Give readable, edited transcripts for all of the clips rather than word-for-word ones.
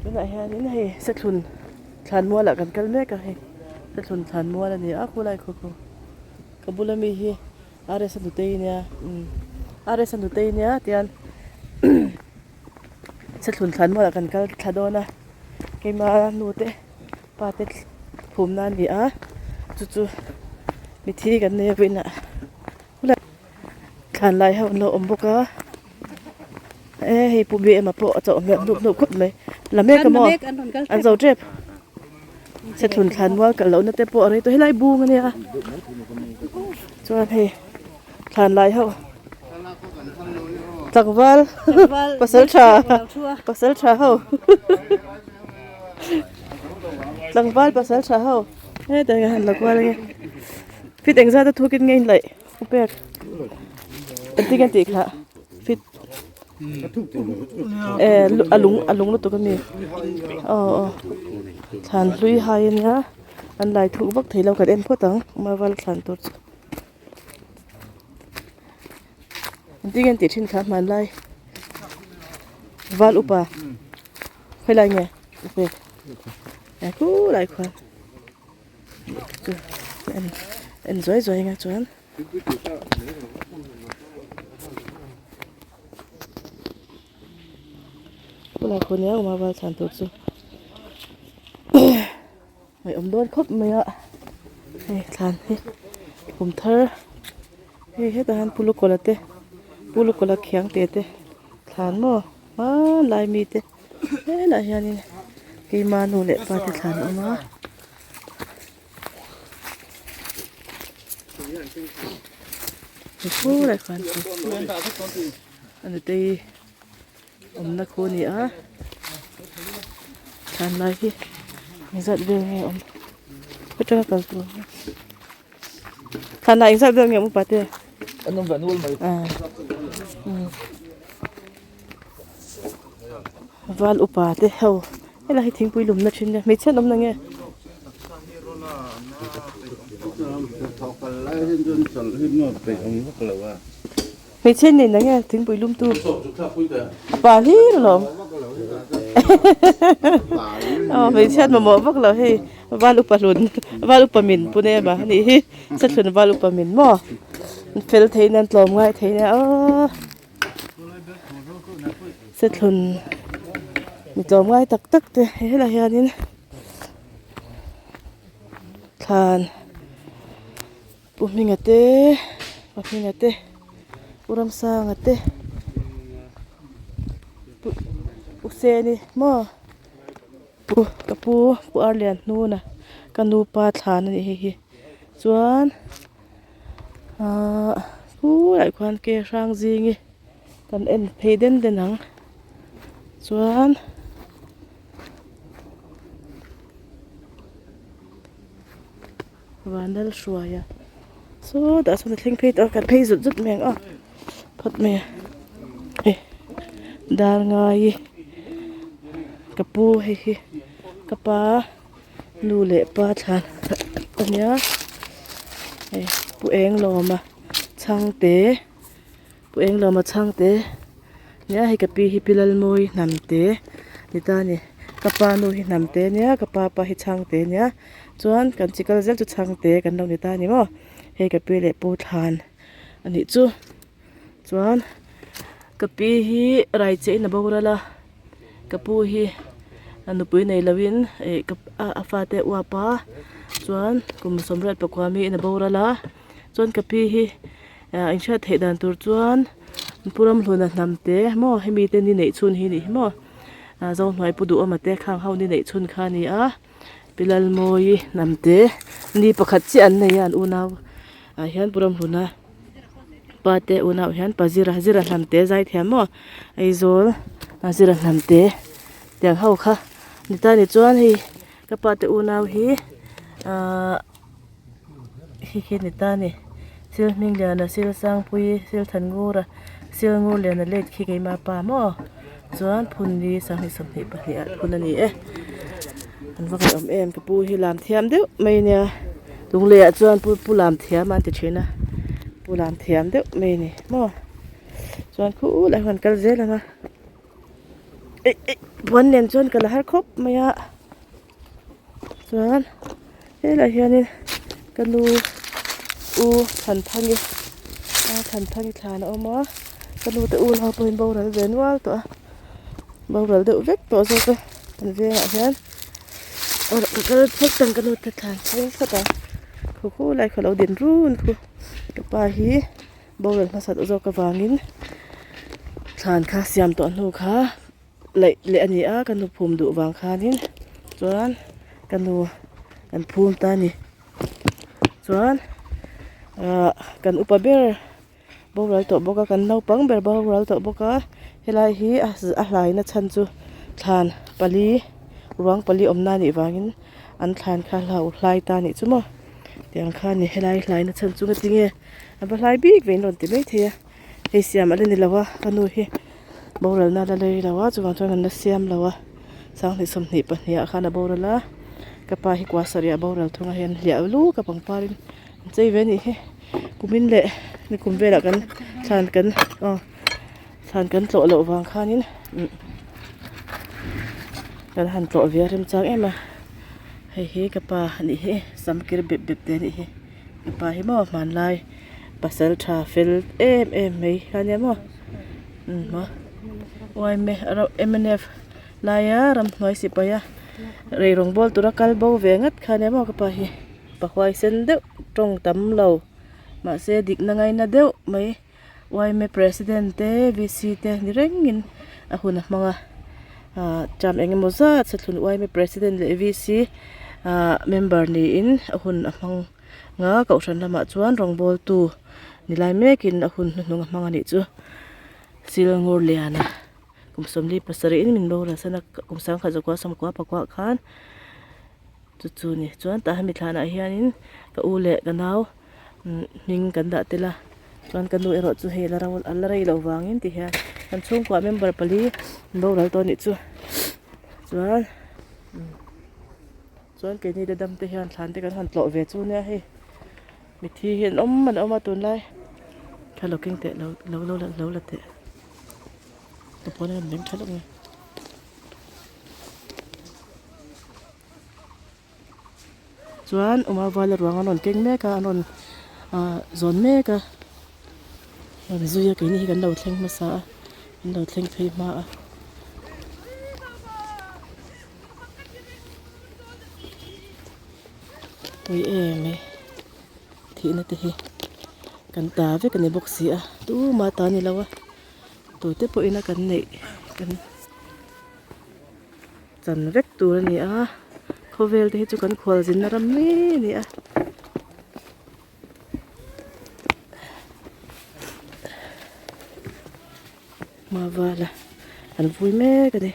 Tunah hianin hei Sethlun thlanmual ah kan kal mek a hei Sethlun thlanmual a ni a khulai khaw khu ka bula mi hi R_S a nutei nia umm R_S a nutei nia tian Sethlun thlanmual ah kan kal thla dawn a keima nu te pa te phum na a ni a chu chu mithi kan nei a vawiinah. Thlan lai ho an lo awm bawk a e hei pu bma pawh a chauh hmel hnup hnup khawp mai la mek a maw an zo tep sethlun thlan mual kal lohna te pawh a rei tawh helai bung a nia chuan hei thlan lai ho tlangval pasal tha pasal tha ho tlangval pasal tha ho hetah hian han la kual ange fit engzat a thukin nge in laih. U pek engtin nge tih kha fit eh a lung a lung lutuk ami aw aw thlan hlui hai ania an lai thuk vak thei lo kan en phawt ang marble thlan tur chu engtin nge tih thin kha hmanlai val upa khawilai nge u pek eh khulai khuan. Chu en en zuai zuai anga chuan tunah khaw nia awm a val chhan tur chu ngaihawm dawn khawp mai a hei thlan hi kum thar hei hetah hian pulukawla te pulukawla khiang te te thlan maw hmanlai mi te. Helaiah hianin keima nu leh pa te thlan a awm a khulai khan a nutei awmna khu a ni a thlan lai hi engzat vel nge a awm atanga kal tur thlan ah engzat vel nge a awm upa te Val upa te ho helai hi thingpui lumna thin nia hmeichhia an awm na nge? Hmeichhia an nei na nge thingpui lum tu pa hlir alawm aw hmeichhia an mamawh vak lo hei val upa hlun val upa min pune ema anih hi sethlun val upa min maw an fel thei in an tlawm ngai thei nia aw. Sethlun mi tlawm ngai tak tak te helaiah hianin thlan Pu Hminga te Pa Hminga te Pu Ramsanga te Pu Pu Seni maw Pu ka pu Pu Arlianhnuna ka nupa thlan a nih hei hi chuan. Ahh khulaiah khuan ke hrang zing hi kan en phei den den ang chuan vanlal hruai a sawtah sawn a thleng phei tawh a kan phei zut zut mai ang a phawt mai a hei dar ngai ka pu hei hi ka pa. Nu leh pa thlan a nia hei pu eng lawma chhangte pu eng lawma chhangte nia hei ka pi hi pi lalmawi hnamte ni ta a ni ka pa nu hi hnamte nia ka pa pa hi chhangte nia chuan kan chi kal zel chu chhangte kan lo ni ta a ni maw hei ka pi leh pu thlan a nih chu chuan ka pi hi raicheh in a boral a. Ka pu hi a nupui nei lovin ih ka a fate a uap a chuan kum sawmriat pakua mi in a boral a chuan ka pi hi ah in hriat theih dan tur chuan pu ramhluna hnam te maw hemi te ni neih chhun hi a nih hi maw ah zohnuai pu duhawma te khang ho ni neih chhun kha a ni a pi lalmawii hnam te ni pakhat chiah an nei a an unau ah hian pu ramhluna. Pa te unau hian pa zira zira hnam te zai thiam maw Aizawl a zira hnam te tiang ho kha ni ta ni chuan hei ka pa te unau hi ahh khi khi ni ta ni sil hming liana sil sangpui sil than ngur a sil ngur liana late khi keima pa maw chuan phun hi sanghnih 22 ah phun a ni e an va ngaih awm em ka pu hi lam thiam deuh mai ania lunglei ah chuan pu pu lam thiam an ti thin a pu lam thiam deuh mai a ni maw chuan khulai huan kal zel ang a. Puan nen chuan ka la har khawp mai a chuan helaiah hianin ka nu u Thanphangi a Thanphangi thlan a awm a ka nu te unau pawhin boral ve nual tawh a boral deuh vek tawh zawk a an vengah hian aw ka kal phawt ang ka nu te thlan thleng phawt ang khu khu lai kha lo din run khu ka pa hi. Boral hmasa duh zawk avangin thlan kha siam tawh hnu kha laih leh a ni a ka nu phum duh vang khanin chuan ka nu kan phum ta a ni chuan ahh kan upa ber boral tawh bawk a kan naupang ber boral tawh bawk a helai hi a hlaina chhan chu thlan pali ruang pali awmna a nih vangin an thlan kha hlau hlai ta a nih chu maw tiang kha a ni helai hlaina chhan chu ngatinge. A va hlai bik ve in rawn ti mai thei a hei siam a la ni lo a ka nu hi boral na la lei lo a chuvang chuan an la siam lo a sanghnih sawmhnih pahnih ah khan a boral a ka pa hi kua sarih ah boral thung a hei an hliah luk a pangpar in an chei ve a nih hi kumin leh nikum velah kan thlan kan aw thlan kan tlawh loh vang khanin kan han tlawh ve a remchang em a hei hi ka pa a nih hi sam kir bep bep te a nih hi. Mipa hi maw hmanlai pasal tha fel em em mai kha nia maw umm maw yma mnf laia ramhnuai sipai a rei rawng bawl tura kal bo ve ngat kha nia maw ka pa hi pa huaisen deuh tawng tam lo mahse dikna ngaina deuh mai yma president te vc te ni rengin a hun a hmang a ah term eng emaw zat sathlun yma president leh vc ah member niin a hun a hmang nga kohhran lamah chuan rawngbawl tu ni lai mekin a hun hnuhnung a hmang a nih chu silngur liana kum sawmli pasarih in min boral san a kum sangkhat zakua sawmkua pakua khan chu chu a ni chuan tah hemi thlanah hianin ka u leh ka nau hming kan dah tel a chuan ka nu erawh chu hei la ro a la rei loh vangin ti hian kan chhungkua member pali an boral tawh a nih chu chuan chuan keini te dam te hian thlan te kan han tlawh ve chu nia hei mithi hi an awm an awm a tunlai thla lo keng teh lo lo lo lo la teh ka pawn a rawn beng tha lawk mai. Chuan Uma vala ruang an rawn keng mek a an rawn ah zawn mek a rawn zui a keini hi kan lo thleng hmasa a kan lo thleng phei hma a. Pawi em e thihna te hi kan ta vek a ni bawk si a tumah ta a ni lo a tute pawhin a kan neih kan. Chan vek tur a ni a khawvel te hi chu kan khual zinna ram mai a ni a. Hmavala an vui mek a ni.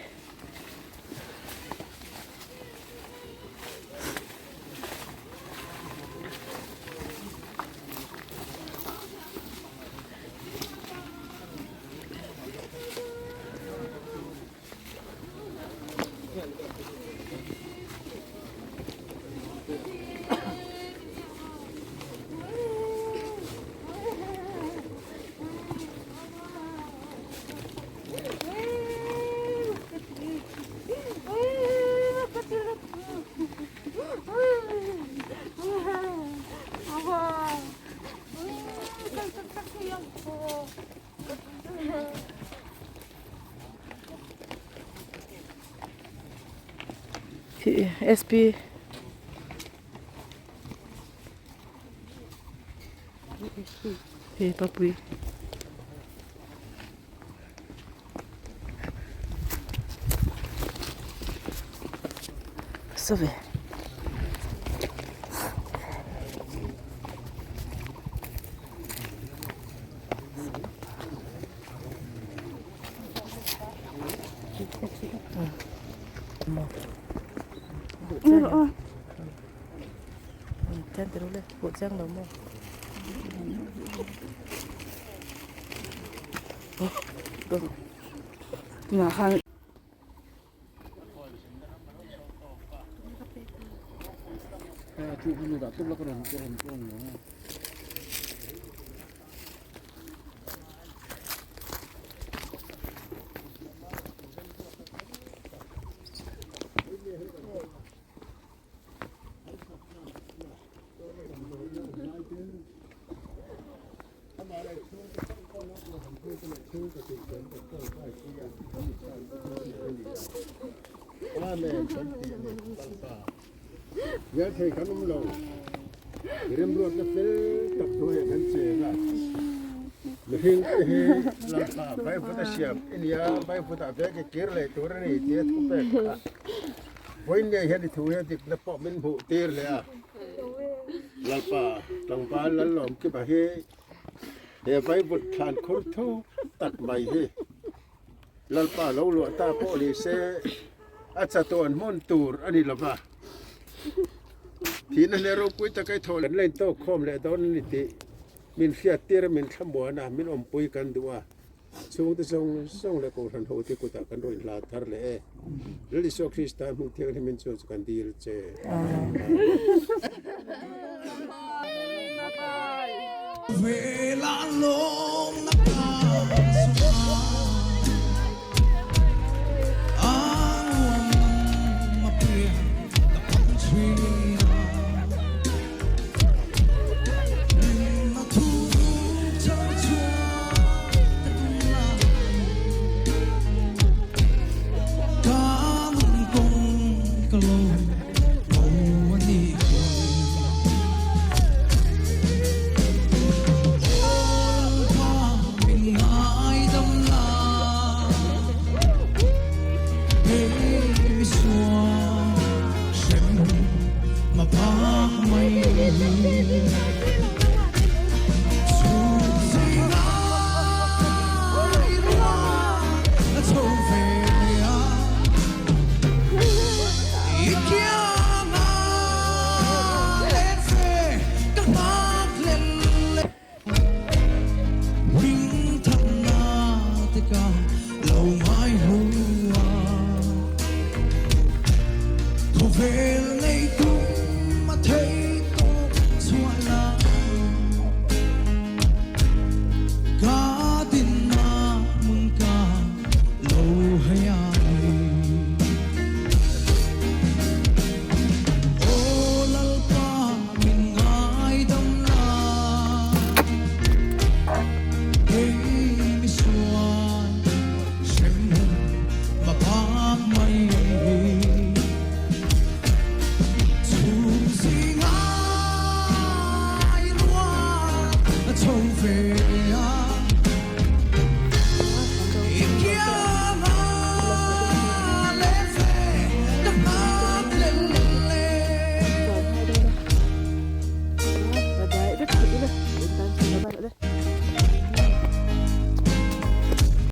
Sp he papui saw ve. Amen kan tih a ni Lalpa. Bial thei kan awm lo. I remruatna fel tak hnuaiah kan cheng a. Mihring te hi Lalpa Vaivut a siam i nia, Vaivut ah vek i kir leh tur a ni tia thu pek kha. Vawiin ngei hian i thu hi a dikna pawh min hmuh tir leh a. Lalpa tlangval Lallawmkipa hi he Vaivut thlan khur thu tak mai hi Lalpa lo luah ta pawh ni se a chatuan hmun tur a ni lova. Thihna hle ropui taka i thawh kan la intawk khawm leh dawn a ni tih min hriat tir a, min thlamuan a, min awmpui kan duh a. Chhungte zawng zawng leh Kohhran hote kutah kan rawn inhlan thar leh e. Lal Isua Krista hming thianghlimin chuan chu kan dil che.